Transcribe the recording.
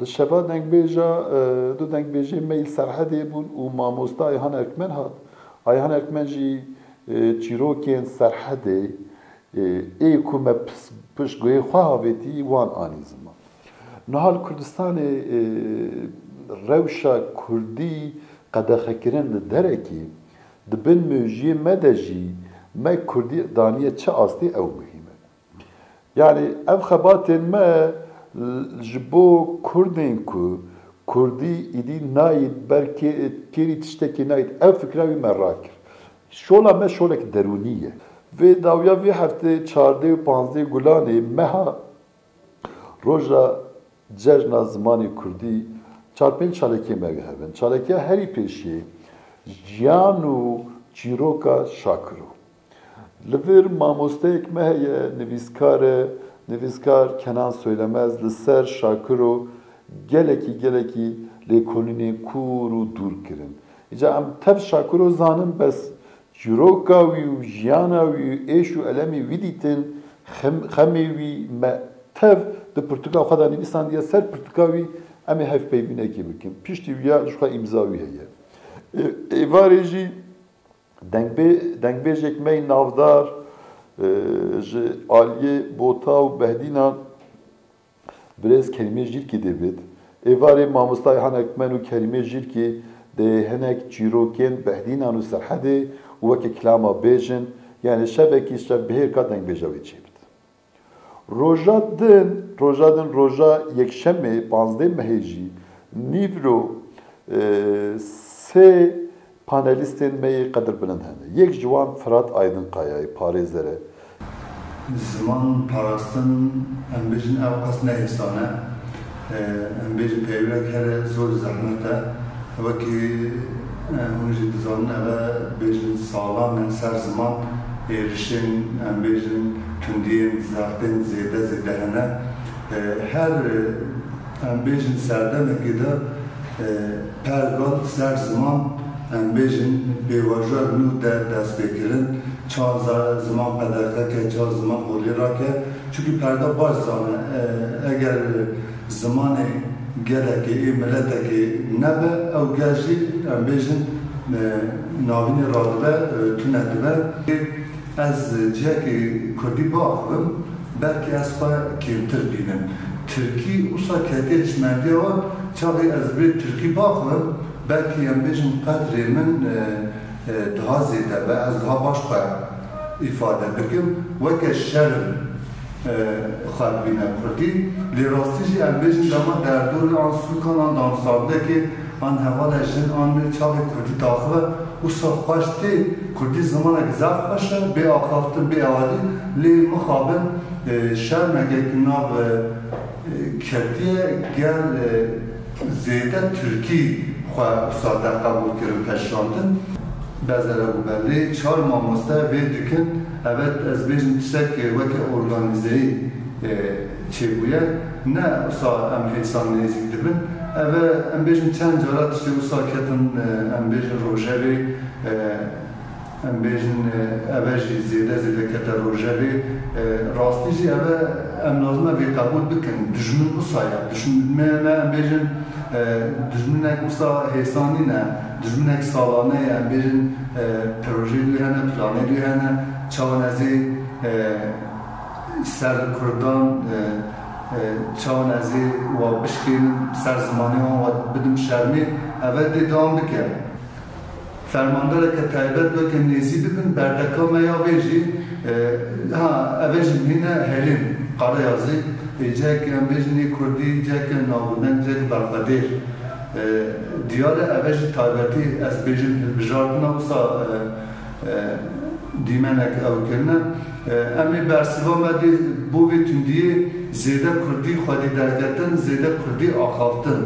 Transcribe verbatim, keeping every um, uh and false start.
Li şeva dengbêja, e, du dengbêjê me yî Serhedê bûn û mamosta Ayhan Erkmen hat. Ayhan Erkmen jî, e, çîrokên Serhedê, e, ê ku me pis-, piştguhê xwe avêtî, wan anî ziman. Niha li Kurdistanê, e, rewşa kurdî qedexekirin li derekî, di bin mejiyê me de jî me kurdî daniye çi astê, ew muhîm e. Yanî ev xebatên me l-, ji bo kurdên ku kurdî îdî nayît ber kê-, kêrî tiştekê nayît, ev fikra wî me rakir. Şola me şolek derûnî ye. Vê dawiya vê heftê çardeh û panzdeh Gulanê meha roja cejna zimanê kurdî çar pênc çalakiyê me hebin. Çalakiya herî pêşî jiyan û çîroka Şakiro. Li vir mamosteyek me heye, nivîskar e, nivîskar Kenan Söylemez li ser Şakiro gelekî, gelekî lêkolînên kûr û dûr kirin. Îca em tev Şakiro zanin, bes çîroka wî û jiyana wî û êş û elemê wî dîtin, xem-, xemê wî me tev di pirtûka xwe de nivîsandiye, ser pirtûka wî em ê hevpeyvînekê bikin. Piştî wî ya ji xwe îmza wî heye. Ê-, êvarê jî Dengbê-, dengbêjek me yî navdar, e, ji aliyê Bota û Behdînan birêz Kerîmê Jîrkî dê bêt. Êvarê mamosta Ayhan Erkmen û Kerîmê Jîrkî dê hinek çîrokên Behdînan û Serhedê û weke kilama bêjin, yanî şevekî şevbihêrka dengbêja wê çêbit. Roja din, roja din, roja yekşemê, panzdeh mehê jî nîvro, e, sê panelîstên me yê qedirbilind hene. Yek ji wan Firat Aydinkaya ye, parêzer e. Ziman parastin, em bêjin, ew qas ne hêsan e. E, em bêjin peyvek here zor zehmet e. Wekî, e, hûn jî dizanin, ev e bêjin salan e ser ziman êrişên, em bêjin, tundiyên, zextên zêde zêde hene. E, her, e, em bêjin serdemekê de, e, pergal ser ziman, em bêjin, pêvajoyek nû de dest pê kirin. Ça za-, ziman qedexe ke, ça ziman holê rake. Çunkî pergal baş zane, e, eger zimanê gelekê, ê miletekê nebe, ew gel jî, em bêjin, e, navînê radibe, e, tune dibe. Ez cihekî kurdî biaxivim, belkî ez xwe kêmtir bînim. Tirkî wisa ketiye çimendiya wan, çaxê ez bê tirkî biaxivim, belkî em bêjin qedrê min, e, e, daha zêde be, ez daha baş xwe îfade bikim. Weke şerm, e, xwe dibîne kurdî. Lê rastî jî em bêjin dema derdorê an sûkan an damsardekê an hevalê jin an çaxê kurdî daxive, wisa xweş tê, kurdî zimanek zaf xweş e, bê axaftin, bê awadî, lê mixabin, e, şermekek nav, e, e, ketiye gel, e, zêde tirkî xwe wisa derqebûl kirin, pejirandin. Bezere bû belê, çar mamoste vê dikin, evet, ez bêjim tiştek weke organîzeyî, e, çêbûye. Ne wisa em hêsan nêzîk dibin. Ev e, em bêjin çend cara tiştê wisa ketin, e, em bêjin rojevê, e, em bêjin, e, ev e jî zêde zêde kete rojevê. E, rastî jî ev e, em lazim e vê qebûl bikin. Dijmin wisa ye. Dijmin me, me em bêjin, e, dijminek wisa hêsanî ne. Dijminek salane ye. Em bêjin, e, projeyê wî hene, planê wî hene. Çawan ez ê, e, ser Kurdan, e, e, çawan ez ê wa bişkênim, ser zimanê wan wa bidim şermê. Ev e dê dewam bike. Fermandareke taybet weke nêzî bibin, berdeka me ya vê jî, e, ha, ev e jî mîne herêm, Qarayazî, e, cihek em bêjin yê kurdî, cihek navûdeng, cihek berxwedêr. E, diyar e, ev e jî taybetî, ez bêjim, hilbijardina wisa, e, e, dîmenek ew kirine. E, em ê bersiva me dê bo vê tundiyê zêde kurdî xwedî derketin, zêde kurdî axaftin.